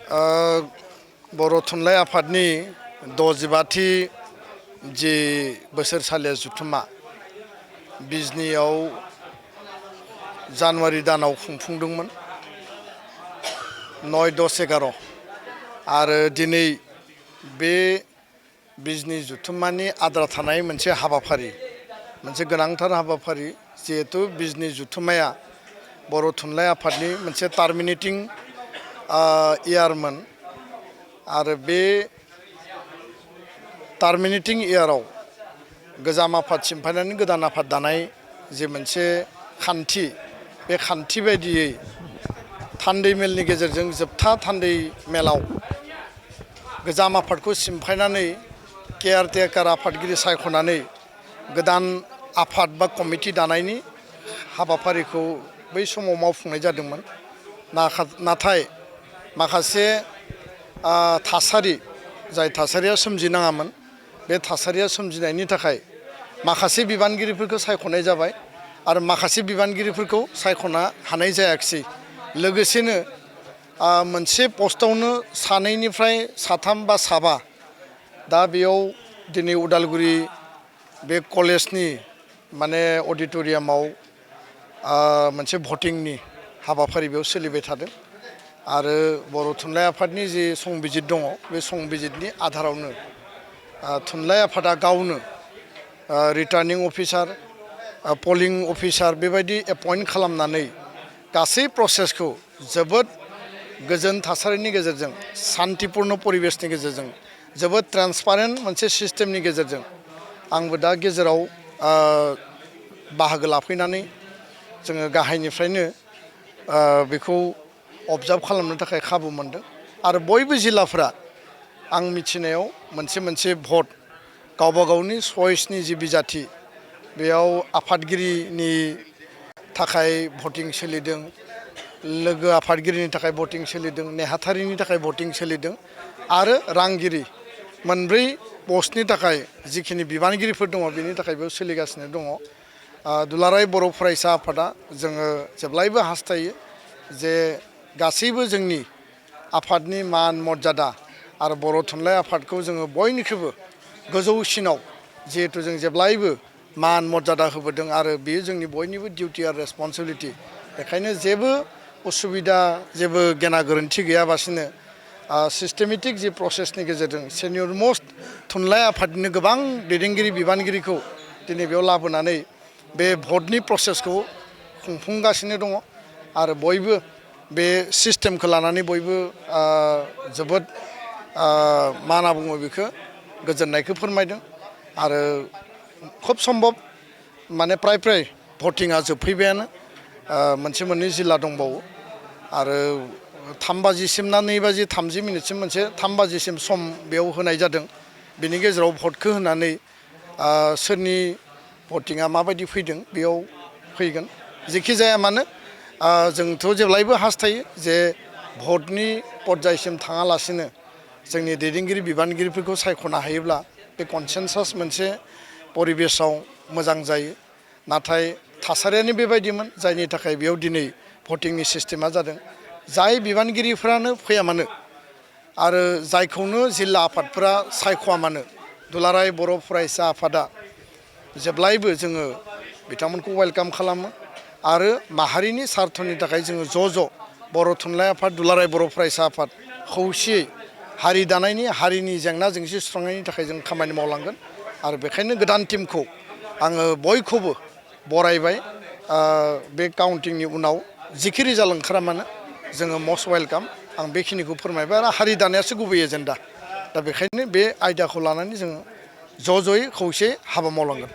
बर' थुनलाइ आफादनि 65थि जे बोसोरसालिया जुथुमा बिजनीयाव जानुवारि दानाव खुंफुंदोंमोन 9, 10, 11 आरो दिनै बे बिजनी जुथुमानि आद्रा थानाय मोनसे हाबाफारि मोनसे गोनांथार हाबाफारि जिहेतु बिजनी जुथुमाया बर' थुनलाइ आफादनि मोनसे टार्मिनेटिं इयारमोन आरो बे टार्मिनेटिं इयाराव गोजाम आफाद सिमफायनानै गोदान आफाद दानाय जे मोनसे खान्थि बे खान्थि बायदियै थान्दै मेलनि गेजेरजों जोबथा थान्दै मेलाव गोजाम आफादखौ सिमफायनानै केयारटेकार आफादगिरि सायख'नानै गोदान आफाद बा कमिटि दानायनि हाबाफारिखौ बै समाव मावफुंनाय जादोंमोन। नाथाय माखासे थासारि जाय थासारिया सोमजिनाङामोन बे थासारिया सोमजिनायनि थाखाय माखासे बिबानगिरिफोरखौ सायख'नाय जाबाय आरो माखासे बिबानगिरिफोरखौ सायख'नो हानाय जायाखिसै। लोगोसेनो मोनसे पस्टआवनो 2निफ्राय 3 बा 7 दा बेयाव दिनै उदालगुरि बे कलेजनि माने अडिट'रियामाव मोनसे भटिंनि हाबाफारि बेयाव सोलिबाय थादों आरो बर' थुनलाइ आफादनि जे संबिजित दङ बे संबिजितनि आधारावनो थुनलाइ आफादा गावनो रिटार्निं अफिसार पलिं अफिसार बेबायदि एपइन्ट खालामनानै गासै प्रसेसखौ जोबोद गोजोन थासारिनि गेजेरजों शान्तिपुर्ण परिबेसनि गेजेरजों जोबोद ट्रान्सपारेन्ट मोनसे सिस्टेमनि गेजेरजों आंबो दा गेजेराव बाहागो लाफैनानै जोङो गाहायनिफ्रायनो बेखौ अबजार्भ खालामनो थाखाय खाबु मोनदों आरो बयबो जिल्लाफोरा आं मिथिनायाव मोनसे भट गावबा गावनि चइसनि जि बिजाथि बेयाव आफादगिरिनि थाखाय भटिं सोलिदों, लोगो आफादगिरिनि थाखाय भटिं सोलिदों, नेहाथारिनि थाखाय भटिं सोलिदों आरो रांगिरि मोनब्रै पस्टनि थाखाय जिखिनि बिबानगिरिफोर दङ बेनि थाखाय बेयाव सोलिगासिनो दङ। दुलाराय बर' फरायसा आफादा जोङो जेब्लायबो हास्थायो जे गासैबो जोंनि आफादनि मान मर्यादा आरो बर' थुनलाइ आफादखौ जोङो बयनिख्रुइबो गोजौसिनाव जिहेतु जों जेब्लायबो मान मर्यादा होबोदों आरो बेयो जोंनि बयनिबो डिउटि आरो रेसपन्सिबिलिटि। बेखायनो जेबो उसुबिदा जेबो गेना गोरोन्थि गैयाबासिनो सिस्टेमेटिक जि प्रसेसनि गेजेरजों सेनियर मस्ट थुनलाइ आफादनिनो गोबां दैदेनगिरि बिबानगिरिखौ दिनै बेयाव लाबोनानै बे भटनि प्रसेसखौ खुंफुंगासिनो दङ आरो बयबो बे सिस्टेमखौ लानानै बयबो जोबोद मा होनना बुङो बेखौ गोजोननायखौ फोरमायदों आरो खोब सम्भब माने प्राय भटिंआ जोबफैबायानो मोनसे मोननै जिल्ला दंबावो आरो 3 बाजिसिम ना 2:30 मोनसे 3 बाजिसिम सम बेयाव होनाय जादों। बेनि गेजेराव भटखौ होनानै सोरनि भटिंआ माबायदि फैदों बेयाव फैगोन। जेखि जाया मानो जोंथ' जेब्लायबो हास्थायो जे भटनि पर्यायसिम थाङालासिनो जोंनि दैदेनगिरि बिबानगिरिफोरखौ सायख'नो हायोब्ला बे कनसेनसास मोनसे परिबेसाव मोजां जायो। नाथाय थासारियानो बेबायदिमोन जायनि थाखाय बेयाव दिनै भटिंनि सिस्टेमा जादों। जाय बिबानगिरिफ्रानो फैया मानो आरो जायखौनो जिल्ला आफादफोरा सायख'आ मानो दुलाराय बर' फरायसा आफादा जेब्लायबो जोङो बिथांमोनखौ वेलकाम खालामो आरो माहारिनि सार्थनि थाखाय जोङो ज' बर' थुनलाइ आफाद दुलाराय बर' फरायसा आफाद खौसेयै हारि दानायनि हारिनि जेंना जेंसि सुस्रांनायनि थाखाय जों खामानि मावलांगोन आरो बेखायनो गोदान टिमखौ आङो बयखौबो बरायबाय। बे काउन्टिंनि उनाव जिखि रिजाल्ट ओंखारा मानो जोङो मस्ट वेलकाम आं बेखिनिखौ फोरमायबाय आरो हारि दानायासो गुबै एजेन्डा। दा बेखायनो बे आयदाखौ लानानै जोङो ज'यै खौसेयै हाबा मावलांगोन।